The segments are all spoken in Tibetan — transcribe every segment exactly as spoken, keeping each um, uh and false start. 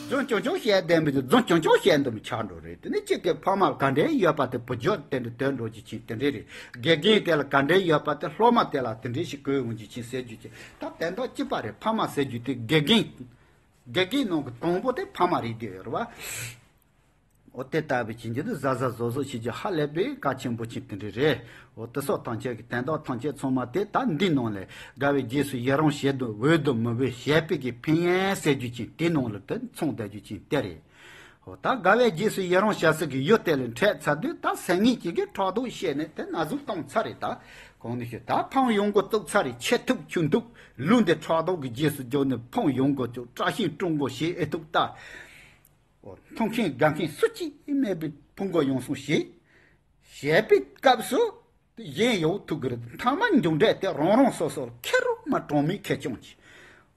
རྫུན་རྐྱང་རྐྱང་བཤད་བསྡད་མི་དེ་རྫུན་རྐྱང་རྐྱང་བཤད་འདུག་མི་ཆགས་འགྲོ་རེད། དེ་ནི་གཅིག་གི་ཕ་མ་ག་འདྲའི་ཡོད་པ་དེ་བུ་རྒྱུད་དེ་འདྲ་དོན་འགྲོ་རྒྱུ་ཆེན་དེ་འདྲ་རེད། དགེ་རྒན་དེ་ལ་ག་འདྲའི་ཡོད་པ་དེ་སློབ་མ་དེ་ལ་དེ་འདྲའི་ཞིག་དགོས་འོང་རྒྱུ་ཆེན་ཟེར་རྒྱུ་ཆེན་ད་དོན་དག་གཅིག་པ་རེད། ཕ་མ་ཟེར་རྒྱུ་དེ་དགེ་རྒན། དགེ་རྒན་ནང་གི་དང་པོ་དེ་ཕ་མ་རེད་དེ་ཡོད་རེད་བ། འོ་དེ་ལྟ་བུའི་ཕྱིན་ཆད་དུ་གཟབ་གཟབ་གཟབ་གཟབ་བྱེད་རྒྱུ་ཧ་ལས་པའི་གལ་ཆེན་པོ་ཆེན་དེ་འདྲ་རེད། འོ་དེ་སོགས་ཐམས་ཅད་ཀྱི་དོན་དག་ཐམས་ཅད་ཚང་མ་དེ་ད་འདི་ནང་ལས་དགའ་བའི་རྗེས་སུ་ཡི་རང་བྱེད་དུ་འོས་དུ་མི་འོས་བྱས་པའི་གི་ཕན་ཡོན་ཟེར་རྒྱུ་ཅན་དེ་ནང་ལ་དེ་མཚུངས་བསྡད་རྒྱུ་ཅན་དེ་རེད། འོ་ད་དགའ་བའི་རྗེས་སུ་ཡི་རང་བྱ་ས་གི་ཡུལ་དེ་ལ་འཕྲད་ཚར་དུས་ད་སེམས་ངེས་ཀྱི་གི་ཕྲག་དོག་བཤད་ནས་དེ་ན་ཟུག་བཏང་ཚར་རེད། ད་གང་ནས་ཤེས་ད་ཕམ་ཡོང་གི་བཙུགས་ཚར་རེད། ཆེ་ཐུབ་ཆུང་ཐུབ་ལུས་འདི་ཕྲག་དོག་གི་རྗེས་སུ་རྒྱུག་ནས་ཕམ་ཡོང་གི་བཅུག་སྐྲག་ཤིང་ཀྲུང་གོ་ཞེས་ཨེ་ཐུབ་ད། འོ་མཐོང་མཁན་དགའ་མཁན་སུ་གཅིག་མེད་པའི་ཕུང་པོ་ཡོང་སོང་ཞེས། བཤད་པའི་སྐབས་སུ་གཞན་ཡོད་ཐུག་གི་རེད། མཐའ་མ་མཇུག་འབྲས་དེ་རང་རང་སོ་སོར་ཁེར་རོ་མ་གྲངས་མེད་ཁེར་རྐྱང་གྱིས།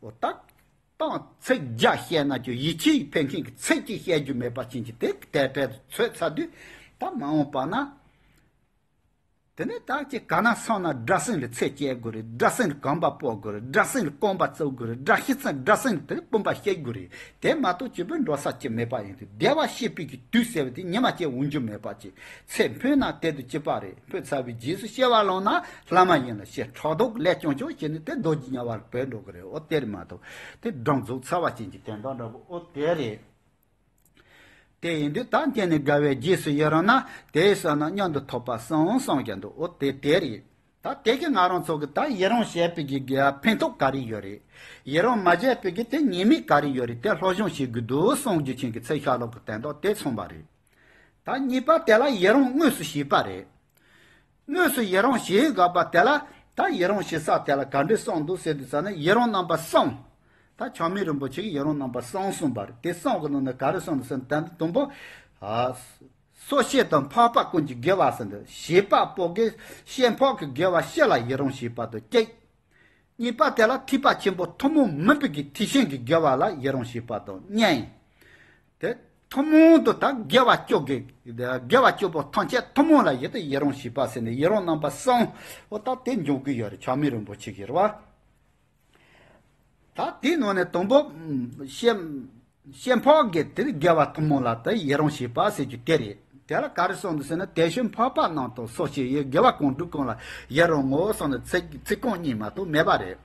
འོ་ད་སྟངས་ཚིག་བརྒྱ་བཤད་ན་ཀྱང་ཡིད་ཆེས་ཕན་མཁན་གྱི་ཚིག་གཅིག་བཤད་རྒྱུ་མེད་པ་ཅན་གྱི་དེ་དེ་འདྲ་ཚོད་ཚར་དུས་ད་མ་འོངས་པ་ན། དེ་ནས་ད་ཅི་ག་ན་སོང་ན་སྒྲ་སེང་ལ་ཚེ་སྐྱེལ་དགོས་རེད། སྒྲ་སེང་ལ་གོམ་པ་སྤོ་དགོས་རེད། སྒྲ་སེང་ལ་རྐང་པ་བཙུགས་དགོས་རེད། སྒྲ་ཤི་ཚེ་སྒྲ་སེང་དེ་དཔུན་པ་བཤིག་དགོས་རེད། དེ་མ་གཏོགས་སྐྱིད་པོ་འགྲོ་ས་ཅི་མེད་པ་ཡིན་དུས་བདེ་བ་སྐྱིད་པའི་གི་དུས་ཟེར་བ་དེ་ཉི་མ་ཅིག་འོང་རྒྱུ་མེད་པ་ཅིག་ཚེ་འཕོས་ན་དེ་དུས་སྐྱིད་པ་རེད། འཕོས་ཚར་བའི་རྗེས་སུ་སྐྱེ་བ་བླངས་ན་ལྷ་མ་ཡིན་ལ་སྐྱེ། ཕྲག་དོག་ལས་ཀྱང་ཀྱང་བྱས་ནས་དེ་རྡོ་རྗེ་དམྱལ་བ་ལ་བུད་འགྲོ་གི་རེད། འོ་དེ་རེད་མ་གཏོགས་དེ་སྦྲང་རྫོགས་ཚར་བ་ཅན་གྱི་དོན་དག་འདྲ་པོ་འོ་དེ་རེད། དེ་ཡིན་དུས་ད་འདི་ནི་དགའ་བའི་རྗེས་སུ་ཡི་རང་ན་དེའི་ས་ན་མཉམ་དུ་ཐོབ་པ་གསུམ་གསུངས་ཀྱང་འདུག་འོ་དེ་དེ་རེད། ད་དེ་གི་ང་རང་ཚོ་གི་ད་ཡི་རང་བྱས་པའི་གི་ཕན་ཐོགས་ག་རེ་ཡོད་རེད། ཡི་རང་མ་བྱས་པའི་གི་དེ་ཉེས་དམིགས་ག་རེ་ཡོད་རེད། དེ་སློབ་སྦྱོང་བྱེད་དགོས་འདུག་གསུང་རྒྱུ་ཆེན་གྱི་ཚེ་ཤ་ལོག་གི་དོན་དག་དེ་མཚོན་པ་རེད། ད་གཉིས་པ་དེ་ལ་ཡི་རང་དངོས་སུ་བྱས་པ་རེད། དངོས་སུ་ཡི་རང་བྱེད་དགོས་པ་དེ་ལ་ད་ཡི་རང་བྱེད་ས་དེ་ལ་ག་འདྲས་གསུངས་འདུག་ཟེར་དུས་ཙ་ན་ཡི་རང་རྣམ་པ་གསུམ། ད་ཆགས་མེད་རིན་པོ་ཆེ་གིས་ཡི་རང་རྣམ་པ་གསུམ་གསུངས་པ་རེད། དེ་གསུམ་གི་ནང་ནས་ག་རེ་གསུངས་འདུག་ཟེར་ན་ད་དུམ་བུ། ཨ། སོ་སྐྱེ་དང་འཕགས་པ་ཀུན་གྱི་དགེ་བ་ཟེར་འདུག་བྱེད་པ་པོ་གིས་སྐྱེ་འཕགས་ཀྱི་དགེ་བ་སྤྱི་ལ་ཡི་རང་བྱེད་པ་དང་གཅིག་གཉིས་པ་དེ་ལ་ཐེག་པ་ཆེན་པོ་ཐུན་མོང་མིན་པའི་གི་ཐེག་ཆེན་གྱི་དགེ་བ་ལ་ཡི་རང་བྱེད་པ་དང་གཉིས། དེ་ཐུན་མོང་དུ་ད་དགེ་བ་སྤྱོད་དགོས། དགེ་བ་སྤྱོད་པོ་ཐམས་ཅད་ཐུན་མོང་ལ་ཡི་དེ་ཡི་རང་བྱེད་པ་ཟེར་ནས་ཡི་རང་རྣམ་པ་གསུམ། འོ་ད་དེ་འབྱུང་གི་ཡོད་རེད། ཆགས་མེད་རིན་པོ་ཆེ་གིས་རེད་བ། ད་དེའི་ནང་ནས་དང་པོ། སྐྱེ་སྐྱེ་འཕགས་ཀྱི་དེ་དགེ་བ་ཐུན་མོང་ལ་དེ་ཡི་རང་བྱེད་པ་ཟེར་རྒྱུ་དེ་རེད། དེ་ལ་ག་རེ་གསུངས་འདུག་ཟེར་ན་དེ་བཞིན་འཕགས་པ་རྣམས་དང་སོ་སྐྱེ་ཡི་དགེ་བ་གང་སྒྲུབ་ཀུན་ལ་ཡི་རང་ངོ་། གསུངས་ནས་ཚིག་ཚིག་རྐང་གཉིས་མ་གཏོགས་མེད་པ་རེད།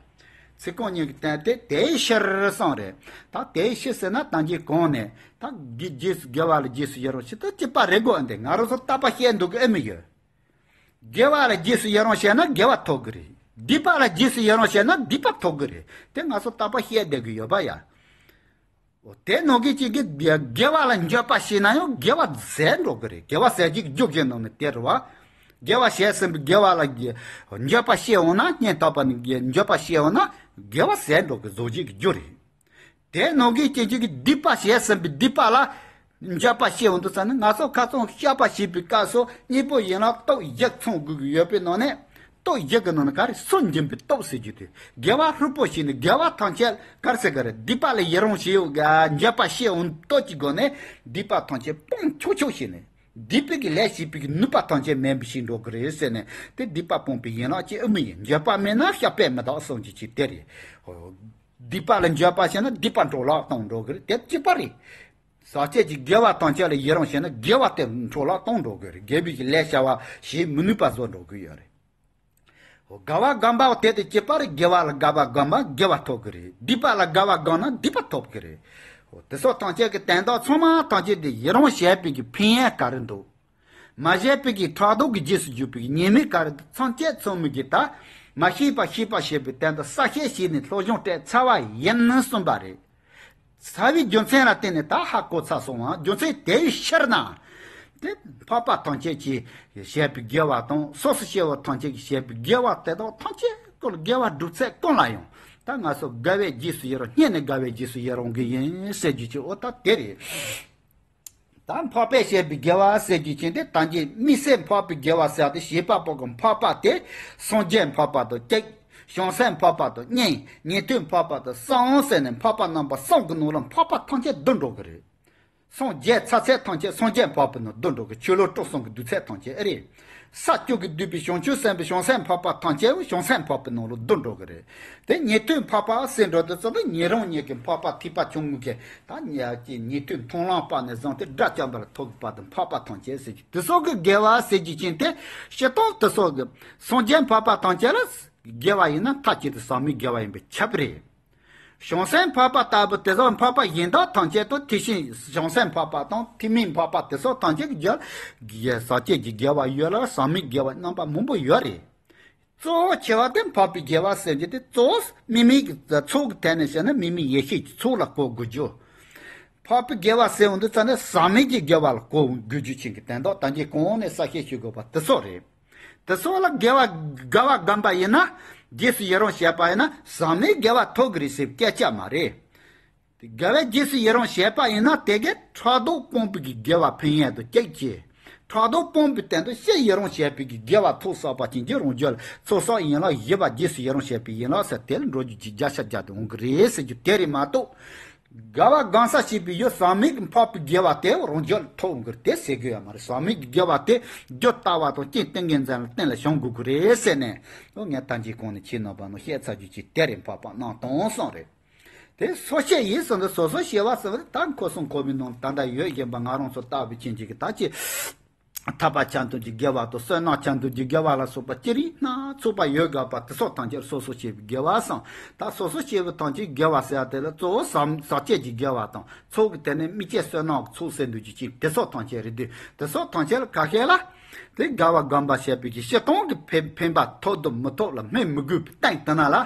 ཚིག་རྐང་གཉིས་ཀྱི་དོན་དེ་དེའི་ཕྱིར་གསུངས་རེད། ད་དེའི་ཕྱིར་ཟེར་ན་ད་གིན་གོང་ནས་ད་དགེ་རྗེས་སུ་དགེ་བ་ལ་རྗེས་སུ་ཡི་རང་བྱེད་དུ་གཅིག་པ་རེད་གོ་ཨ་འདི་ང་རང་ཚོ་བརྟག་པ་བྱེད་འདུག་གི་ཨེ་མི་ཡོད། དགེ་བ་ལ་རྗེས་སུ་ཡི་རང་བྱས་ན་དགེ་བ་ཐོབ་གི་རེད། སྡིག་པ་ལ་རྗེས་སུ་ཡི་རང་བྱས་ན་སྡིག་པ་ཐོབ་གི་རེད། དེ་ང་ཚོ་བརྟག་པ་བྱེད་བསྡད་གི་ཡོད་པ་ཡ། འོ་དེ་ནང་གི་གཅིག་གིས་དགེ་དགེ་བ་ལ་འགྱོད་པ་བྱས་ན་ཡང་དགེ་བ་ཟད་འགྲོ་གི་རེད། དགེ་བ་ཟད་རྒྱུ་གི་རྒྱུ་གཞན་ནང་ནས་དེ་རེད་བ། དགེ་བ་བྱས་ཟིན་པའི་དགེ་བ་ལ་འགྱོད་པ་སྐྱེ་འོང་ན་གཉེན་དག་པ་ནི་འགྱོད་པ་སྐྱེ་འོང་ན་དགེ་བ་ཟད་འགྲོ་གི་བཟོ་བྱེད་ཀྱི་རྒྱུ་རེད། དེ་ནང་གི་རྐྱེན་གཅིག་གིས་སྡིག་པ་བྱས་ཟིན་པའི་སྡིག་པ་ལ་འགྱོད་པ་སྐྱེ་འོང་དུས་ཙ་ན་ང་ཚོ་ཁ་སང་བཤགས་པ་བྱེད་པའི་སྐབས་སུ་གཉིས་པོ་ཡན་ལག་སྟོབས་བཞི་ཚང་དགོས་ཀྱི་ཡོད་པའི་ནང་ནས་སྟོབས་བཞི་གི་ནང་ནས་ག་རེ་སུན་འབྱིན་པའི་སྟོབས་ཟེར་རྒྱུ་དེ་དགེ་བ་ཧྲིལ་པོ་བྱས་ནས་དགེ་བ་ཐམས་ཅད་ག་རེ་ཟེར་གི་རེད། སྡིག་པ་ལ་ཡི་རང་བྱེད་འགྱོད་པ་སྐྱེ་འོང་སྟོབས་ཀྱི་སྒོ་ནས་སྡིག་པ་ཐམས་ཅད་སྤོང་ཆོག་ཆོག་བྱས་ནས། སྡིག་པའི་གི་ལས་བྱེད་པའི་གི་ནུས་པ་ཐམས་ཅད་མེད་པ་ཞིག་འགྲོ་གི་རེད་ཟེར་ནས་དེ་སྡིག་པ་སྤོང་པའི་ཡན་ལག་ཅིག་ཨེ་མི་ཡིན། འགྱོད་པ་མེད་ན་བཤགས་པས་མི་དག་གསུངས་རྒྱུ་ཅིག་དེ་རེད། སྡིག་པ་ལ་འགྱོད་པ་བྱས་ན་སྡིག་པ་འཕྲོ་བརླག་གཏོང་འགྲོ་གི་རེད། དེ་གཅིག་པ་རེད། ཟག་བཅས་ཀྱི་དགེ་བ་ཐམས་ཅད་ལ་ཡི་རང་བྱས་ན་དགེ་བ་དེ་འཕྲོ་བརླག་གཏོང་འགྲོ་གི་རེད། དགེ་བའི་གི་ལས་བྱ་བ་བྱེད་མི་ནུས་པ་བཟོ་འགྲོ་གི་ཡོད་རེད། དགའ་བ་སྒོམ་པ་དེ་དེ་གཅིག་པ་རེད། དགེ་བ་ལ་དགའ་བ་སྒོམ་ན་དགེ་བ་ཐོབ་གི་རེད། སྡིག་པ་ལ་དགའ་བ་སྒོམ་ན་སྡིག་པ་ཐོབ་གི་རེད། དེ་སོགས་ཐམས་ཅད་ཀྱི་དོན་དག་ཚང་མ་ཐམས་ཅད་དེ་ཡི་རང་བྱས་པའི་གི་ཕན་ཡོན་ག་རེ་འདུག་མ་བྱས་པའི་གི་ཕྲག་དོག་གི་རྗེས་སུ་འཇུག་པའི་གི་ཉེས་དམིགས་ག་རེ་འདུག་ཚང་བཅས་ཚང་མའི་གི་ད་མ་ཤེས་པ་ཤེས་པ་བྱས་པའི་དོན་དག་གསལ་བཤད་བྱས་ནས་སློབ་སྦྱོང་སྤྲད་ཚར་བ་ཡིན་གསུངས་པ་རེད། ཚར་བའི་རྒྱུ་མཚན་ལ་བརྟེན་ནས་ད་ཧ་གོ་ཚར་སོང་བ། རྒྱུ་མཚན་དེའི་ཕྱིར་ན། དེ་འཕགས་པ་ཐམས་ཅད་ཀྱིས་བྱས་པའི་དགེ་བ་དང་སོ་སོ་སྐྱེ་བོ་ཐམས་ཅད་ཀྱིས་བྱས་པའི་དགེ་བ་དེ་དག་ཐམས་ཅད་ཀུན་དགེ་བ་སྒྲུབ་ཚད་ཀུན་ལ་ཡང་ད་ང་ཚོ་དགའ་བའི་རྗེས་སུ་ཡི་རང་། སྙིང་ནས་དགའ་བའི་རྗེས་སུ་ཡི་རང་གི་ཡིན་ཟེར་རྒྱུ་ཅིག་འོ་ད་དེ་རེད། ད་འཕགས་པས་བྱས་པའི་དགེ་བ་ཟེར་རྒྱུ་ཅན་དེ་ད་གིན་དམིགས་བསལ་འཕགས་པའི་དགེ་བ་ཟེར་ཏེ་བྱེད་པ་པོ་གི་འཕགས་པ་དེ་སངས་རྒྱས་འཕགས་པ་དང་གཅིག་བྱང་སེམས་འཕགས་པ་དང་གཉིས། ཉན་ཐོས་འཕགས་པ་དང་གསུམ་ཟེར་ནས་འཕགས་པ་རྣམ་པ་གསུམ་གྱི་ནང་ལ་འཕགས་པ་ཐམས་ཅད་བསྡུ་འགྲོ་གི་རེད། སངས་རྒྱས་ཚར་ཚད་ཐམས་ཅད་སངས་རྒྱས་འཕགས་པའི་ནང་བསྡུ་འགྲོ་གི། ཆོས་ལུགས་དྲུག་གསུམ་གྱི་བསྡུ་ཚད་ཐམས་ཅད་ཨེ་རེད། ས་བཅུ་གིས་བསྡུས་པའི་བྱང་ཆུབ་སེམས་དཔའི་བྱང་སེམས་འཕགས་པ་ཐམས་ཅད་བྱང་སེམས་འཕགས་པའི་ནང་ལ་བསྡུ་འགྲོ་གི་རེད། དེ་ཉན་ཐོས་འཕགས་པ་ཟེར་འགྲོ་དུས་ཙམ་པ་ཉན་རང་ཉན་གྱི་འཕགས་པ་ཐེག་པ་ཆུང་ངུ་གི་ད་ཉ་ཀྱི་ཉན་ཐོས་མཐོང་ལམ་པ་ནས་བཟུང་སྟེ་དགྲ་བཅོམ་པ་ལ་ཐུག་པ་དང་འཕགས་པ་ཐམས་ཅད་ཟེར་གྱི་དེ་སོགས་ཀྱི་དགེ་བ་ཟེར་གྱི་ཅན་དེ་སྤྱིར་བཏང་དེ་སོགས་ཀྱི་སངས་རྒྱས་འཕགས་པ་ཐམས་ཅད་ལ་དགེ་བ་ཡིན་ན་མཐའ་གཅིག་ཏུ་ཟག་མེད་དགེ་བ་ཡིན་པས་ཁྱབ་རེད། བྱང་སེམས་འཕགས་པ་ལྟ་བུ་དེ་ཚོ་འཕགས་པ་གཞན་དག་ཐམས་ཅད་དང་དེ་བཞིན་བྱང་སེམས་འཕགས་པ་དང་ཐེག་དམན་འཕགས་པ་དེ་ཚོ་ཐམས་ཅད་ཀྱི་རྒྱུད་ཟག་བཅས་ཀྱི་དགེ་བ་ཡོད་ལ་ཟག་མེད་དགེ་བ་རྣམ་པ་མང་པོ་ཡོད་རེད། གཙོ་བོ་ཆེ་བ་དེ་འཕགས་པའི་དགེ་བ་ཟེར་རྒྱུ་དེ་གཙོ་བོ་དམིགས་མེད་ཀྱི་ཚོགས་ཀྱི་ཐད་ནས་བཤད་ན་དམིགས་མེད་ཡེ་ཤེས་ཀྱི་ཚོགས་ལ་གོ་དགོས་རྒྱུ། འཕགས་པའི་དགེ་བ་ཟེར་འོང་དུས་ཙ་ནས་ཟག་མེད་ཀྱི་དགེ་བ་ལ་གོ་དགོས་རྒྱུ་ཅན་གྱི་དོན་དག་ད་གིན་གོང་ནས་གསལ་བཤད་ཞུ་དགོས་པ་དེ་ཚོ་རེད། དེ་ཚོ་ལ་དགེ་བ་དགའ་བ་བསྒོམ་པ་ཡིན་ན། རྗེས་སུ་ཡི་རང་བྱེད་པ་ཡིན་ན་ཟག་མེད་དགེ་བ་ཐོབ་ཀྱི་རེད་ཟེར་སྐད་ཆ་མ་རེད། དགེ་བའི་རྗེས་སུ་ཡི་རང་བྱེད་པ་ཡིན་ན་དེ་གས་ཕྲག་དོག་སྤོང་བའི་གི་དགེ་བ་ཕན་ཡོན་དུ་སྐྱེད་ཀྱི། ཕྲག་དོག་སྤོང་བའི་སྟེང་དུ་ཕྱིར་ཡི་རང་བྱེད་པའི་གི་དགེ་བ་ཐོབ་བསགས་པ་ཅན་གྱི་རང་རྒྱུད་ལ་ཚོགས་བསགས་ཡན་ལག་བཞི་པ་རྗེས་སུ་ཡི་རང་བྱེད་པའི་ཡན་ལག་ཟེར་དེ་ལ་འགྲོ་རྒྱུ་གྱི་རྒྱ་ཆ་རྒྱ་དུ་འོང་གི་རེད་ཟེར་རྒྱུ་དེ་རེད་མ་གཏོགས། དགའ་བ་བསྒོམ་ས་བྱེད་པའི་ཡུལ་ཟག་མེད་ཀྱི་འཕགས་པའི་དགེ་བ་དེ་རང་རྒྱུད་ལ་ཐོབ་འོང་གི་རེད་དེ་ཟེར་གི་ཡོད་མ་རེད། ཟག་མེད་ཀྱི་དགེ་བ་དེ་རྒྱུ་ལྟ་བ་དང་རྐྱེན་ཏན་གྱི་འཛིན་ལ་བརྟེན་ལ་བྱུང་དགོས་ཀྱི་རེད་ཟེར་ནས་ཨོ་ངས་ད་གིན་གོང་ནས་ཁྱེད་རྣམ་པ་ནང་བཤད་ཚར་རྒྱུ་ཅིག་དེ་རེད། འཕགས་པ་རྣམས་དང་གསུངས་རེད། དེ་སོ་སྐྱེ་ཡིན་ཟེར་འདི་སོ་སོ་སྐྱེ་བ་ཟེར་བ་དེ་ད་འཁོར་གསུམ་འཁོར་བའི་ནང་ད་ལྟ་ཡོད་བཞིན་པ་ང་རང་ཚོ་ལྟ་བུ་ཅན་ཅིག་གི་ད་ཅི། ཐར་པ་ཆ་མཐུན་གྱི་དགེ་བ་དང་བསོད་ནམས་ཆ་མཐུན་གྱི་དགེ་བ་ལ་སོགས་པ་ཅི་རིགས་སྣ་ཚོགས་པ་ཡོད་དགོས་པ་དེ་སོགས་ཐམས་ཅད་སོ་སོ་སྐྱེ་བོའི་དགེ་བ་གསུངས། ད་སོ་སོ་སྐྱེ་བོ་ཐམས་ཅད་དགེ་བ་ཟེར་བ་དེ་ལ་གཙོ་བོ་ཟག་ཟག་བཅས་ཀྱི་དགེ་བ་དང་ཚོགས་ཀྱི་དེ་ནས་དམིགས་བཅས་བསོད་ནམས་ཀྱི་ཚོགས་ཟེར་འདུག་ཅིག་ཅིག་དེ་སོགས་ཐམས་ཅད་རེད་དུས་དེ་སོགས་ཐམས་ཅད་ལ་ག་ཤེད་ལ། དེ་དགའ་བ་བསྒོམ་པ་བྱས་པའི་གི་སྤྱིར་བཏང་གི་ཕན་ཕན་པ་ཐོབ་དང་མི་ཐོབ་ལ་སྨོས་མི་དགོས་པའི་སྟེང་དུ་ན་ལ།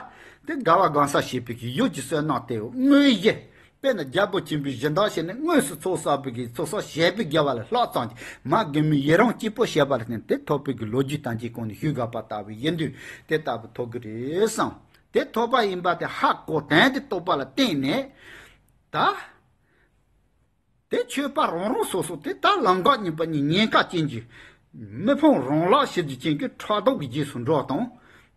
དེ་དགའ་བ་བསྒོམ་ས་བྱེད་པའི་གི་ཡུལ་གྱི་བསོད་ནམས་དེ་དངོས་གཞི། དཔེར་ན་རྒྱལ་པོ་ཆེན་པོའི་གཞི་བདག་བྱས་ནས་དངོས་སུ་ཚོགས་བསགས་པའི་གི་ཚོགས་བསགས་བྱས་པའི་དགེ་བ་ལ་ལྷག་ཙམ་གྱིས་མ་དགེ་མི་ཡི་རང་གཅིག་པོ་བྱས་པ་ལ་བརྟེན་ཏེ་ཐོབ་པའི་གི་ལོ་རྒྱུས་ཐམས་ཅད་གོང་ནས་ཞུས་དགོས་པ་ལྟ་བུ་ཡིན་དུས་དེ་ལྟ་བུ་ཐོབ་གི་རེད་བསམ། དེ་ཐོབ་པ་ཡིན་པ་དེ་ཧ་གོ་དོན་དེ་རྟོགས་པ་ལ་བརྟེན་ནས་ད། དེ་ཆོས་པ་རང་རང་སོ་སོ་དེ་ལྟར་ལམ་འགག་གཉིས་པ་གཉིས་ཉེན་ཁ་ཅན་གྱི་མི་ཕམ་རང་བརླག་བྱེད་རྒྱུ་ཅན་གྱི་ཕྲག་དོག་གི་རྗེས་སུ་འགྲོ་དང་།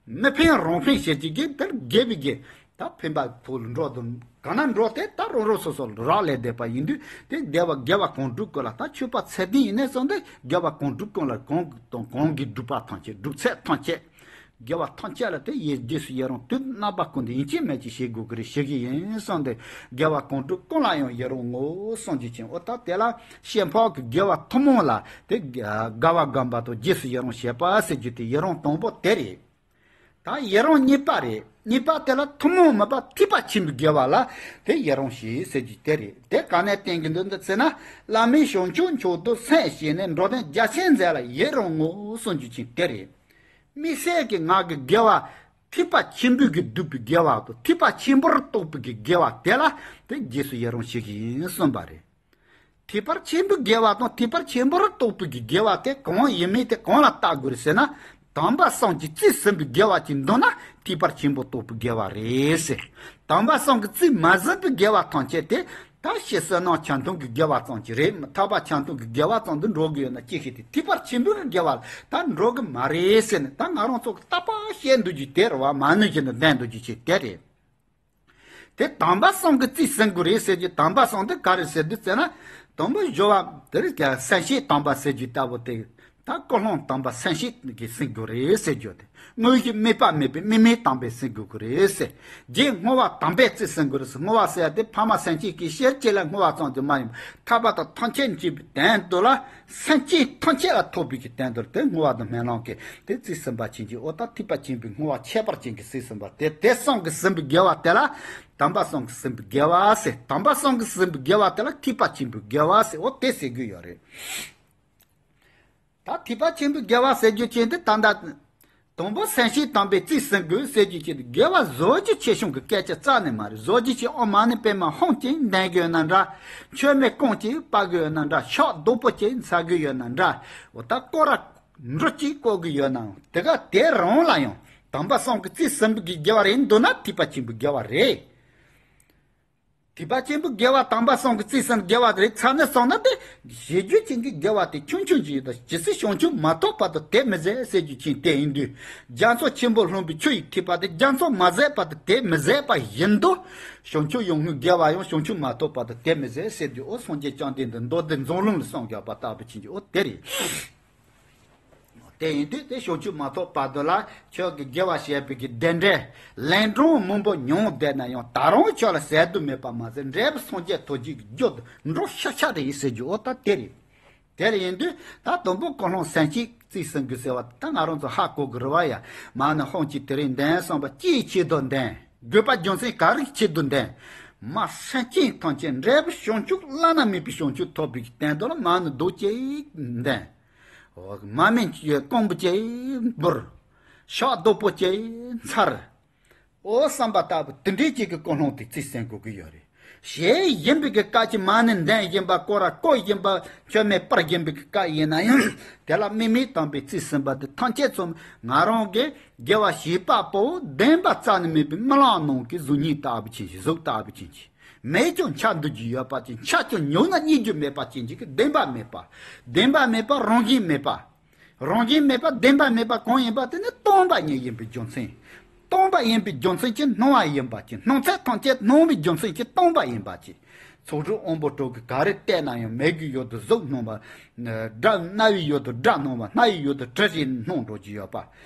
མི་ཕན་རང་ཕན་བྱེད་རྒྱུ་གི་དེར་དགེ་བའི་དགེ་ད་ཕན་པ་ཕུགས་ལ་འགྲོ་དང་གང་ན་འགྲོ་དེ་ལྟར་རང་རང་སོ་སོ་ལ་རག་ལས་བསྡད་པ་ཡིན་དུས་དེ་དགེ་བ་དགེ་བ་གང་དྲུག་ཀུན་ལ་ད་ཆོས་པ་ཚད་ལྡན་ཡིན་ནས་བཟུང་སྟེ་དགེ་བ་གང་དྲུག་ཀུན་ལ་གང་དང་གང་གིས་སྒྲུབ་པ་ཐམས་ཅད་སྒྲུབ་ཚད་ཐམས་ཅད། དགེ་བ་ཐམས་ཅད་ལ་དེ་ཡི་རྗེས་སུ་ཡི་རང་དུས་རྣམ་པ་ཀུན་ཏུ་ཡིན་གཅིག་མིན་གཅིག་བྱེད་དགོས་ཀྱི་རེད་ཞུ་གི་ཡིན་གསུངས་ཏེ། དགེ་བ་གང་དྲུག་ཀུན་ལ་ཡང་ཡི་རང་ངོ་གསུངས་རྒྱུ་ཅན། འོ་ད་དེ་ལ་ཤེས་འཕགས་ཀྱི་དགེ་བ་ཐུན་མོང་ལ་དེ་དགའ་བ་བསྒོམ་པ་དང་རྗེས་སུ་ཡི་རང་བྱེད་པ་ཟེར་རྒྱུ་དེ་ཡི་རང་དང་པོ་དེ་རེད། ད་ཡི་རང་གཉིས་པ་རེད། གཉིས་པ་དེ་ལ་ཐུན་མོང་མིན་པ་ཐེག་པ་ཆེན་པོའི་དགེ་བ་ལ་དེ་ཡི་རང་བྱེད་ཟེར་རྒྱུ་དེ་རེད། དེ་ག་ནས་བསྟན་གྱི་འདུག་འདི་ཚེ་ན་བླ་མེད་བྱང་ཆུབ་མཆོག་ཏུ་སེམས་བསྐྱེད་ནས་འགྲོ་དོན་རྒྱ་ཆེན་མཛད་ལ་ཡི་རང་ངོ་གསུངས་རྒྱུ་ཅན་དེ་རེད། དམིགས་བསལ་གྱི་ང་གི་དགེ་བ། ཐེག་པ་ཆེན་པོའི་གི་སྒྲུབ་པའི་དགེ་བ་དང་ཐེག་པ་ཆེན་པོར་གཏོགས་པའི་གི་དགེ་བ་དེ་ལ་དེ་རྗེས་སུ་ཡི་རང་བྱེད་ཀྱི་ཡིན་གསུངས་པ་རེད། ཐེག་པ་ཆེན་པོའི་དགེ་བ་དང་ཐེག་པ་ཆེན་པོར་གཏོགས་པའི་གི་དགེ་བ་དེ་གང་ཡིན་མིན་དེ་གང་ལ་བལྟ་དགོས་རེད་ཟེར་ན། དམ་པ་གསུམ་གྱིས་རྩིས་ཟིན་པའི་དགེ་བ་ཅིག་འདུག་ན་ཐེག་པ་ཆེན་པོ་གཏོགས་པའི་དགེ་བ་རེད་ཟེར། དམ་པ་གསུམ་གྱིས་རྩིས་མ་ཟིན་པའི་དགེ་བ་ཐམས་ཅད་དེ། ད་ཕྱི་བསོད་ནམས་ཆ་མཐུན་གྱི་དགེ་བ་ཙམ་གྱིས་རེད། ཐར་པ་ཆ་མཐུན་གྱི་དགེ་བ་ཙམ་དུ་འགྲོ་གི་ཡོད་ན་ཅི་ཞིག་དེ་ཐེག་པ་ཆེན་པོའི་དགེ་བ་ལ་ད་འགྲོ་གི་མ་རེད་ཟེར་ནས་ད་ང་རང་ཚོ་གི་ལྟ་བ་བཤད་འདུག་རྒྱུ་དེ་རེད་བ། མ་ཎི་བཞིན་དུ་ལྡན་འདུག་རྒྱུ་ཅིག་དེ་རེད། དེ་དམ་པ་གསུམ་གྱིས་རྩིས་ཟིན་དགོས་རེད་ཟེར་རྒྱུ་དམ་པ་གསུམ་དེ་ག་རེ་ཟེར་འདུག་ཟེར་ན། དང་པོ་སྦྱོར་བ་དེ་རེད་ཀྱང་སེམས་བསྐྱེད་དམ་པ་ཟེར་རྒྱུ་ལྟ་བུ་དེ། ད་ཀུན་སློང་དམ་པ་སེམས་བསྐྱེད་ཀྱིས་ཟིན་དགོས་རེད་ཟེར་རྒྱུ་དེ། དངོས་གཞི་དམིགས་པ་མེད་པའི་དམིགས་མེད་དམ་པས་ཟིན་དགོས་ཀྱི་རེད་ཟེར། རྗེས་བསྔོ་བ་དམ་པས་རྩིས་ཟིན་དགོས་རེད་ཟེར། བསྔོ་བ་ཟེར་ཡ་དེ་ཕ་མ་སེམས་ཅན་གྱི་ཕྱིར་ཅི་ལ་བསྔོ་བ་ཙམ་དུ་མ་ཡིན་པར་ཐར་པ་དང་ཐམས་ཅད་མཁྱེན་པའི་དོན་དུ་ལ་སེམས་ཅན་ཐམས་ཅད་ལ་ཐོབ་པའི་གི་དོན་དུ་ལ་དེ་བསྔོ་བ་དང་སྨོན་ལམ་གྱིས་དེ་རྩིས་ཟིན་པ་ཅན་གྱི་འོ་ད་ཐེག་པ་ཆེན་པོའི་བསྔོ་བ་ཁྱད་པར་ཅན་གྱིས་རྩིས་ཟིན་པ་དེ་དེ་གསུམ་གྱིས་ཟིན་པའི་དགེ་བ་དེ་ལ་དམ་པ་གསུམ་གྱིས་ཟིན་པའི་དགེ་བ་ཟེར། དམ་པ་གསུམ་གྱིས་ཟིན་པའི་དགེ་བ་དེ་ལ་ཐེག་པ་ཆེན་པོའི་དགེ་བ་ཟེར་འོ་དེ་ཟེར་དགོས་ཡོད་རེད། ད་ཐེག་པ་ཆེན་པོའི་དགེ་བ་ཟེར་རྒྱུ་ཅན་དེ་ད་ལྟ། དང་པོ་སེམས་བསྐྱེད་དམ་པས་རྩིས་ཟིན་དགོས་ཟེར་རྒྱུ་ཅན་དེ་དགེ་བ་བཟོ་རྒྱུ་ཆེ་ཆུང་གི་སྐད་ཆ་རྩ་ནས་མ་རེད། བཟོ་རྒྱུ་ཅན་ཨོཾ་མ་ཎི་པདྨེ་ཧཱུྃ་ཅིག་འདོན་གི་ཡོད་ན་འདྲ། མཆོད་མེ་རྐང་གཅིག་སྤར་གི་ཡོད་ན་འདྲ། ཕྱག་རྡོག་པོ་གཅིག་འཚལ་གི་ཡོད་ན་འདྲ། འོ་ད་སྐོར་ར་འབྲུ་གཅིག་བཀོག་གི་ཡོད་ནའང་དེ་ག་དེ་རང་ལ་ཡང་དམ་པ་གསུམ་གྱིས་རྩིས་ཟིན་པའི་གི་དགེ་བ་རེད་འདུག་ན་ཐེག་པ་ཆེན་པོའི་དགེ་བ་རེད། ཐེག་པ་ཆེན་པོའི་དགེ་བ་དམ་པ་གསུམ་གྱིས་རྩིས་ཟིན་དགེ་བ་རེད་ཚར་ནས་སོང་ན་དེ་བྱེད་རྒྱུ་ཅན་གྱི་དགེ་བ་དེ་ཆུང་ཆུང་ཅིག་ཡོད་དོ། ཇི་སྲིད་བྱང་ཆུབ་མ་ཐོབ་བར་དུ་དེ་མི་ཟད་ཟེར་རྒྱུ་ཅན་དེ་ཡིན་དུས། རྒྱ་མཚོ་ཆེན་པོ་ལྷུང་བའི་ཆུ་ཡི་ཐིགས་པ་དེ་རྒྱ་མཚོ་མ་ཟད་བར་དུ་དེ་མི་ཟད་པ་བཞིན་དུ། བྱང་ཆུབ་ཡོངས་བསྔོའི་དགེ་བ་ཡང་བྱང་ཆུབ་མ་ཐོབ་བར་དུ་དེ་མི་ཟད་ཟེར་རྒྱུ་འོ་སངས་རྒྱས་བཅོམ་ལྡན་འདས་མདོ་སྡེ་མཛངས་བླུན་ལ་གསུངས་ཡོད་པ་ལྟ་བུ་ཅན་གྱི་འོ་དེ་རེད། དེ་ཡིན་དུས་དེ་བྱང་ཆུབ་མ་ཐོབ་བར་དུ་ལ་ཁྱོད་ཀྱི་དགེ་བ་བྱས་པའི་གི་བདེ་འབྲས་ལན་གྲངས་མང་པོ་མྱོང་བསྡད་ན་ཡང་ད་རུང་ཁྱོད་ལ་ཟད་དུ་མེད་པ་མ་ཟད་འབྲས་བུ་སངས་རྒྱས་ཐོབ་རྒྱུའི་རྒྱུ་དང་འགྲོ་ཤག་ཤག་རེད་ཟེར་རྒྱུ་འོ་ད་དེ་རེད། དེ་ལ་ཡིན་དུས་ད་དང་པོ་ཀུན་སློང་སེམས་བསྐྱེད་རྩིས་ཟིན་དགོས་ཟེར་བ་ད་ང་རང་ཚོ་ཧ་གོ་དགོས་རེད་བ་ཡ། མ་ཎི་ཧོམ་གཅིག་དེ་རིང་འདོན་བསམ་པ་ཅིའི་ཆེད་དུ་འདོན། དགོས་པ་རྒྱུ་མཚན་ག་རེ་ཆེད་དུ་འདོན། མ་སེམས་ཅན་ཐམས་ཅད་འབྲས་བུ་བྱང་ཆུབ་བླ་ན་མེད་པའི་བྱང་ཆུབ་ཐོབ་པའི་སྟན་དུ་ལ་མ་ཎི་རྡོག་གཅིག་འདོན། མ་སྨན་གྱི་རྐང་བུ་གཅིག་འབུལ། ཕྱག་རྡོག་པོ་གཅིག་འཚལ། ཨོ་བསམ་པ་ལྟ་བུ་དེ་འདྲའི་ཅིག་གི་ཀུན་སློང་དེ་རྩིས་ཟིན་དགོས་ཀྱི་ཡོད་རེད། གཞན་ཡིན་པའི་གི་སྐད་ཅིག་མ་ཎི་འདོན་བཞིན་པ་སྐོར་ར་བསྐོར་བཞིན་པ་མཆོད་མེ་སྤར་བཞིན་པའི་གི་སྐད་ཡིན་ན་ཡང་དེ་ལ་དམིགས་མེད་དམ་པའི་རྩིས་ཟིན་པ་དེ་ཐམས་ཅད་ཚོ་ང་རང་གི་དགེ་བ་བྱེད་པ་པོ་བདེན་པ་རྩ་ནས་མེད་པའི་རྨི་ལམ་ནང་གི་གཟུགས་བརྙན་ལྟ་བུ་ཅན་ཞིག་གཟུགས་ལྟ་བུ་ཅན་ཞིག་མེད་ཀྱང་འཆར་འདུག་རྒྱུ་ཡོད་པ་ཅན་འཆར་ཀྱང་ཉོབ་ན་རྙེད་རྒྱུ་མེད་པ་ཅན་ཅིག་གི་བདེན་པ་མེད་པ། བདེན་པ་མེད་པ་རང་བཞིན་མེད་པ། རང་བཞིན་མེད་པ་བདེན་པ་མེད་པ་གང་ཡིན་པ་དེ་ནི་སྟོང་པ་ཉིད་ཡིན་པའི་རྒྱུ་མཚན། སྟོང་པ་ཡིན་པའི་རྒྱུ་མཚན་གྱིས་སྣང་བ་ཡིན་པ་ཅན་སྣང་ཚད་ཐམས་ཅད་སྣང་བའི་རྒྱུ་མཚན་གྱིས་སྟོང་པ་ཡིན་པ་ཅན། ཚོགས་དྲུག་དབང་པོ་དྲུག་གིས་ག་རེ་བལྟས་ན་ཡང་མིག་གི་ཡུལ་དུ་གཟུགས་སྣང་བ། སྒྲ་རྣ་བའི་ཡུལ་དུ་སྒྲ་སྣང་བ་སྣ་ཡི་ཡུལ་དུ་དྲི་ཞིག་སྣང་འགྲོ་རྒྱུ་ཡོད་པ།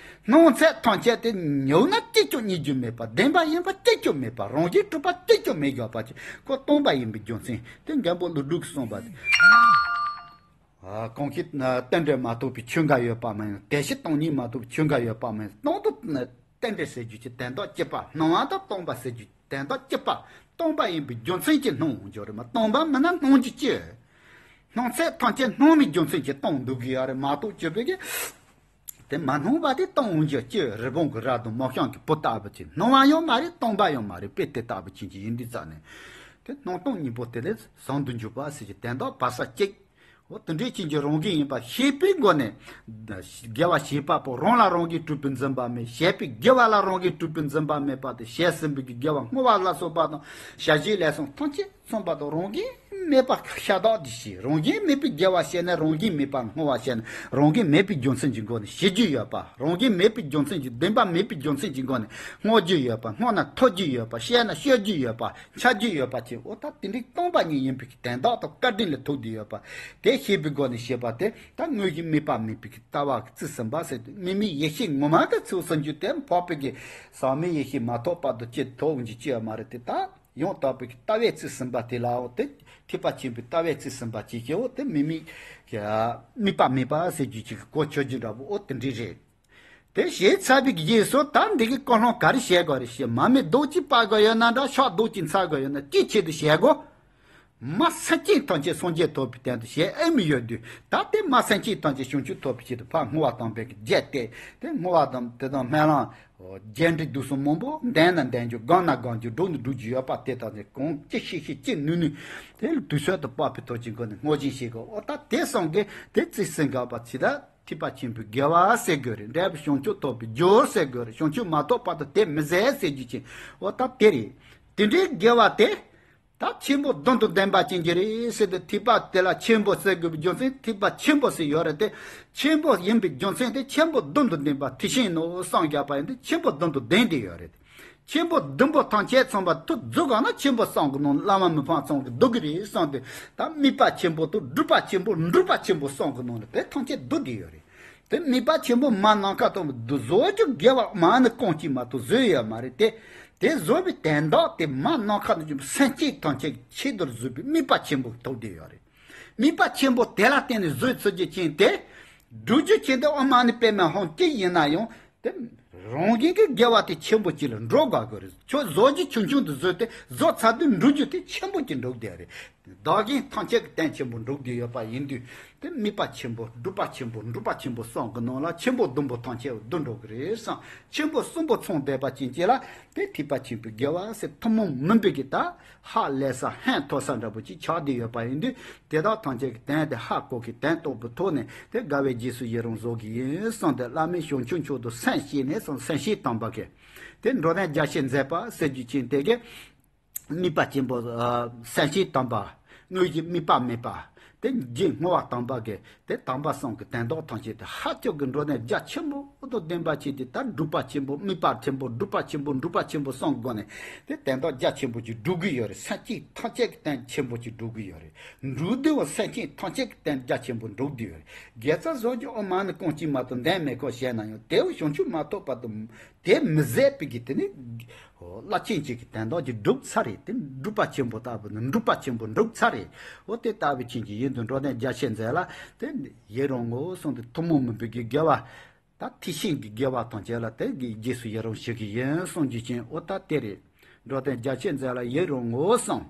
སྣང་ཚད་ཐམས་ཅད་དེ་ཉོབ་ན་གཅིག་ཀྱང་རྙེད་རྒྱུ་མེད་པ་བདེན་པ་ཡིན་པ་གཅིག་ཀྱང་མེད་པ་རང་བཞིན་གྲུབ་པ་གཅིག་ཀྱང་མེད་ཡོད་པ་ཅན་ཁོ་སྟོང་པ་ཡིན་པའི་རྒྱུ་མཚན་དེ་མགོན་པོ་ཀླུ་སྒྲུབ་ཀྱིས་གསུངས་པ་དེ། གང་ཞིག་རྟེན་འབྲེལ་མ་ཐོབ་པའི་ཆོས་འགའ་ཡོད་པ་མ་ཡིན། དེ་བཞིན་སྟོང་ཉིད་མ་ཐོབ་པའི་ཆོས་འགའ་ཡོད་པ་མ་ཡིན། སྟོང་དུ་རྟེན་འབྲེལ་ཟེར་རྒྱུ་ཅིག་དོན་དག་གཅིག་པ། སྣང་བ་དང་སྟོང་པ་ཟེར་རྒྱུ་དོན་དག་གཅིག་པ། སྟོང་པ་ཡིན་པའི་རྒྱུ་མཚན་གྱིས་སྣང་འོང་རྒྱུ་རེད་མ། སྟོང་པ་མིན་ན་སྣང་རྒྱུ་ཅི། སྣང་ཚད་ཐམས་ཅད་སྣང་བའི་རྒྱུ་མཚན་གྱིས་སྟོང་འདུག་གི་ཡོད་རེད་མ་གཏོགས་ཅི་བས་ཀྱི། དེ་མ་སྣང་བ་དེ་སྟོང་འོང་རྒྱུ་ཅི། རི་བོང་གི་རྭ་དང་མོ་གཤམ་གྱི་བུ་ལྟ་བུ་ཅིག་སྣང་བ་ཡང་མ་རེད་སྟོང་པ་ཡང་མ་རེད་དཔེ་དེ་ལྟ་བུ་ཅན་གྱི་ཡིན་དུས་ཙ་ནས། དེ་སྣང་སྟོང་གཉིས་པོ་དེ་ལས་བཟང་དུ་འཇུག་པ་ཟེར་གྱི་དོན་དག་བར་ས་གཅིག་འོ་དེ་འདྲའི་ཅན་གྱི་རང་བཞིན་ཡིན་པ་ཤེས་པའི་སྒོ་ནས། དགེ་བ་བྱེད་པ་པོ་རང་ལ་རང་གིས་གྲུབ་པའི་འཛིན་པ་མེད། བྱས་པའི་དགེ་བ་ལ་རང་གིས་གྲུབ་པའི་འཛིན་པ་མེད་པ་དེ་བྱས་ཟིན་པའི་དགེ་བ་བསྔོ་བ་ལ་སོགས་པ་དང་བྱ་བྱེད་ལས་གསུམ་ཐམས་ཅད་མཚོན་པ་དང་རང་བཞིན་མེད་པ་ཤ་སྟག་དེ་བྱས། རང་བཞིན་མེད་པའི་དགེ་བ་བྱས་ན་རང་བཞིན་མེད་པ་བསྔོ་བ་བྱས་ན་རང་བཞིན་མེད་པའི་རྒྱུ་མཚན་གྱི་སྒོ་ནས་བྱེད་རྒྱུ་ཡོད་པ། རང་བཞིན་མེད་པའི་རྒྱུ་མཚན་གྱི་བདེན་པ་མེད་པའི་རྒྱུ་མཚན་གྱི་སྒོ་ནས་བསྔོ་རྒྱུ་ཡོད་པ། བསྔོ་ན་ཐོབ་རྒྱུ་ཡོད་པ། བཤད་ན་ཤོད་རྒྱུ་ཡོད་པ། འཆར་རྒྱུ་ཡོད་པ་ཅིག་འོ་ད་དེ་འདྲའི་སྟོང་པ་ཉིད་ཡིན་པའི་དོན་དག་དང་བཀའ་དྲིན་ལ་ཐུག་བསྡད་ཡོད་པ། དེ་ཤེས་པའི་སྒོ་ནས་བཤད་པ་དེ་ད་དངོས་གཞི་དམིགས་པ་མེད་པའི་ལྟ་བ་རྩིས་ཟིན་པ་ཟེར་དུས་དམིགས་མེད་ཡེ་ཤེས་ངོ་མ་གི་ཚུལ་ཟིན་རྒྱུ་དེ་འཕགས་པའི་གི་ཟག་མེད་ཡེ་ཤེས་མ་ཐོབ་བར་དུ་ཅི་ཐོབ་འོང་རྒྱུ་ཅི་ཡང་མ་རེད་དེ་ད་ཡང་དག་པའི་གི་ལྟ་བའི་རྩིས་ཟིན་པ་དེ་ལའོ་དེ་ཐེག་པ་ཆེན་པོའི་ལྟ་བའི་རྩིས་ཟིན་པ་ཅིག་ཞེའོ་དེ་དམིགས་མེད་དམིགས་པ་མེད་པ་ཟེར་རྒྱུ་ཅིག་གི་གོ་ཆོད་རྒྱུ་འདྲ་བོ་འོ་དེ་འདྲ་རེད། དེ་ཞེས་འཚལ་བའི་རྗེས་སུ་ད་འདི་གི་ཀུན་སློང་ག་རེ་བྱེད་དགོས་རེད་ཞེས་མར་མེ་རྡོག་གཅིག་སྤར་དགོས་ཡོད་ན་འདྲ་ཕྱག་རྡོག་གཅིག་འཚལ་དགོས་ཡོད་ན་ཅིའི་ཆེད་དུ་བྱེད་དགོས། མ་སེམས་ཅན་ཐམས་ཅད་སངས་རྒྱས་ཐོབ་པའི་དོན་དུ་བྱེད་ཨེ་མི་ཡོད་དུས་ད་དེ་མ་སེམས་ཅན་ཐམས་ཅད་བྱང་ཆུབ་ཐོབ་པའི་ཆེད་དུ་ཕར་བསྔོ་བ་དམ་པའི་གི་རྒྱས་ཏེ་དེ་བསྔོ་བ་དམ་དེ་དང་སྨོན་ལམ་རྒྱས་འབྲིང་བསྡུས་གསུམ་མང་པོ་འདོན་ན་འདོན་རྒྱུ་སྒོམ་ན་སྒོམ་རྒྱུ་སྒྲུབ་ན་སྒྲུབ་རྒྱུ་ཡོད་པ་དེ་དག་ནི་གང་ཅི་ཤེས་ཤེས་ཅི་ནུས་ནུས་དེ་ལ་དུས་ཚོད་དུ་དཔག་པའི་ཐོག་གཅིག་གོ་ནས་བསྔོ་བཞིན་བྱེད་དགོས་འོ་ད་དེ་སོང་གི་དེ་རྩིས་ཟིན་དགོས་པ་ཇི་ལྟར། ཐེག་པ་ཆེན་པོའི་དགེ་བ་ཟེར་དགོས་རེད། འབྲས་བུ་བྱང་ཆུབ་ཐོབ་པའི་རྒྱུ་ཟེར་དགོས་རེད། བྱང་ཆུབ་མ་ཐོབ་བར་དུ་དེ་མི་ཟད་ཟེར་རྒྱུ་ཅན་འོ་ད་དེ་རེད། དེ་འདྲའི་དགེ་བ་དེ་ད་ཆེན་པོ་བདུན་དང་ལྡན་པ་ཅན་གྱི་རེད་ཟེར་ཏེ་ཐེག་པ་དེ་ལ་ཆེན་པོ་ཟེར་དགོས་པའི་རྒྱུ་མཚན་ཐེག་པ་ཆེན་པོ་ཟེར་ཡོད་རེད་དེ། ཆེན་པོ་ཡིན་པའི་རྒྱུ་མཚན་དེ་ཆེན་པོ་བདུན་དང་ལྡན་པ་ཐེག་ཆེན་ནོ་སངས་རྒྱས་པ་ཡིན་ཏེ་ཆེན་པོ་བདུན་དང་ལྡན་ཏེ་ཡོད་རེད། ཆེན་པོ་བདུན་པོ་ཐམས་ཅད་ཚང་བ་དུ་རྫོགས་གང་ན་ཆེན་པོ་གསུམ་གྱི་ནང་བླ་མ་མི་ཕམ་ཚང་གི་འདུ་གི་རེད་གསུངས་ཏེ། ད་དམིགས་པ་ཆེན་པོ་དང་སྒྲུབ་པ་ཆེན་པོ་འགྲུབ་པ་ཆེན་པོ་གསུམ་གྱི་ནང་ལ་དེ་ཐམས་ཅད་འདུ་བསྡད་ཡོད་རེད། དེ་དམིགས་པ་ཆེན་པོ་མ་ནམ་མཁའ་ལྟ་བུ་འདུ་བཟོ་རྒྱུ་དགེ་བ་མ་ནི་རྐང་གཅིག་མ་གཏོགས་བཟོས་ཡོད་མ་རེད་དེ། དེ་བཟོ་བའི་དོན་དག་དེ་མ་ནམ་མཁའ་ལྟ་བུ་སེམས་ཅན་ཐམས་ཅད་ཆེད་དུ་བཟོས་པའི་དམིགས་པ་ཆེན་པོ་ཐོབ་བསྡད་ཡོད་རེད། དམིགས་པ་ཆེན་པོ་དེ་ལ་བརྟེན་ནས་བཟོས་ཚུལ་གྱི་ཆེན་དེ། སྒྲུབ་རྒྱུ་ཆེན་དེ་ཨ་མ་ནི་པདྨ་ཧཱུྃ་གཅིག་ཡིན་ན་ཡང་དེ་རང་བཞིན་གྱི་དགེ་བ་དེ་ཆེན་པོ་གཅིག་ལ་འགྲོ་དགོས་ཀྱི་རེད། ཁྱོད་བཟོ་རྒྱུ་ཆུང་ཆུང་དུ་བཟོས་ཏེ་བཟོ་ཚར་དུས་འགྲུབ་རྒྱུ་དེ་ཆེན་པོ་གཅིག་འགྲུབ་བསྡད་རེད། བདག་གཞན་ཐམས་ཅད་ཀྱི་དོན་ཆེན་པོ་འགྲུབ་བསྡད་ཡོད་པ་ཡིན་དུས་དེ་དམིགས་པ་ཆེན་པོ་སྒྲུབ་པ་ཆེན་པོ་འགྲུབ་པ་ཆེན་པོ་གསུམ་གྱི་ནང་ལ་ཆེན་པོ་བདུན་པོ་ཐམས་ཅད་བསྡུ་འགྲོ་གི་རེད་བསམ། ཆེན་པོ་གསུམ་པོ་ཚང་བསྡད་པ་ཅན་གཅིག་ལ་དེ་ཐེག་པ་ཆེན་པོའི་དགེ་བ་ཟེར་ཐུན་མོང་མིན་པའི་གི་ད་ཧ་ལས་ས་ཧན་ཐོར་ས་འདྲ་པོ་ཅིག་ཆགས་བསྡད་ཡོད་པ་ཡིན་དུས། དེ་དག་ཐམས་ཅད་ཀྱི་དོན་དེ་ཧ་གོ་གི་དོན་རྟོགས་པའི་ཐོག་ནས་དེ་དགའ་བའི་རྗེས་སུ་ཡི་རང་བཟོ་གི་ཡིན་གསུངས་ཏེ་བླ་མའི་བྱང་ཆུབ་མཆོག་ཏུ་སེམས་བསྐྱེད་ནས་སེམས་བསྐྱེད་དམ་པ་གི། དེ་འགྲོ་དོན་རྒྱ་ཆེར་མཛད་པ་ཟེར་རྒྱུ་ཅན་དེ་གི། དམིགས་པ་ཆེན་པོ་སེམས་བསྐྱེད་དམ་པ། དངོས་གཞི་དམིགས་པ་མེད་པ། དེ་རྗེ་བསྔོ་བ་དམ་པ་གི་དེ་དམ་པ་གསུམ་གྱི་དོན་དག་ཐམས་ཅད་དེ་ཧ་ཅང་གི་འགྲོ་དོན་རྒྱ་ཆེན་པོ་དང་ལྡན་པ་བྱས་ཏེ། ད་སྒྲུབ་པ་ཆེན་པོ་དམིགས་པ་ཆེན་པོ་སྒྲུབ་པ་ཆེན་པོ་སྒྲུབ་པ་ཆེན་པོ་གསུམ་སྒོ་ནས་དེ་དོན་དག་རྒྱ་ཆེན་པོ་ཅིག་སྒྲུབ་ཀྱི་ཡོད་རེད། སེམས་ཅན་ཐམས་ཅད་ཀྱི་དོན་ཆེན་པོ་ཅིག་སྒྲུབ་ཀྱི་ཡོད་རེད། འགྲོ་དོན་སེམས་ཅན་ཐམས་ཅད་ཀྱི་དོན་རྒྱ་ཆེན་པོ་སྒྲུབ་བསྡད་ཡོད་རེད། དགེ་རྩ་བཟང་རྒྱུ་ཨོཾ་མ་ཎི་ཀུན་གྱིས་མ་གཏོགས་འདོན་མེད་ཁོ་བྱས་ན་ཡང་དེ་བ་བྱང་ཆུབ་མ་ཐོབ་བར་དུ་དེ་མི་ཟད་པའི་གི་དེ་ནི་རླབས་ཆེན་གཅིག་གི་དོན་དག་ཅིག་སྒྲུབ་ཚར་རེད། དེ་སྒྲུབ་པ་ཆེན་པོ་ལྟ་བུ་ནི་འགྲུབ་པ་ཆེན་པོ་འགྲུབ་ཚར་རེད། འོ་དེ་ལྟ་བུ་ཅན་གྱི་ཡིན་དུས་འགྲོ་དོན་རྒྱ་ཆེན་མཛད་ལ་དེ་ཡི་རང་ངོ་བོ་གསུམ་དེ་ཐུན་མོང་མིན་པའི་གི་དགེ་བ། ད་ཐེག་ཆེན་གྱི་དགེ་བ་དང་བཅས་ལ་དེ་གི་རྗེས་སུ་ཡི་རང་ཞུ་གི་ཡིན་གསུང་རྒྱུ་ཅན། འོ་ད་དེ་རེད། འགྲོ་དོན་རྒྱ་ཆེན་མཛད་ལ་ཡི་རང་ངོ་བོ་གསུམ།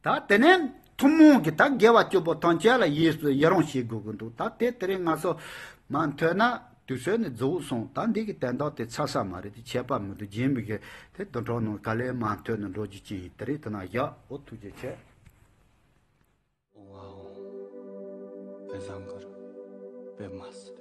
ད་དེ་ནས་ཐུན་མོང་གི་ད་དགེ་བ་བཅུ་པོ་ཐམས་ཅད་ལ་ཡིས་སུ་ཡི་རང་བྱེད་དགོས་ཀྱི་འདུག་ད་དེ་དེ་རིང་ང་ཚོ་མ་ཐོས་ན་དུས་ཚོད་ནི་རྫོགས་སོང་། ད་འདི་གི་དོན་དག་དེ་ཚར་ས་མ་རེད། དེ་ཁྱད་པར་མི་འདུག་རྗེས་མི་གི་དེ་དུད་འགྲོ་ནང་ག་ལེ་མ་ཐོས་ནས་འགྲོ་རྒྱུ་ཅན་ཡིན། དེ་རིང་དེ་ན་བཞག་འོ་ཐུགས་རྗེ་ཆེ། ཨོ་ཨོ། དཔེ་བཟང་གི་རེད། དཔེ་མ་སྲིད།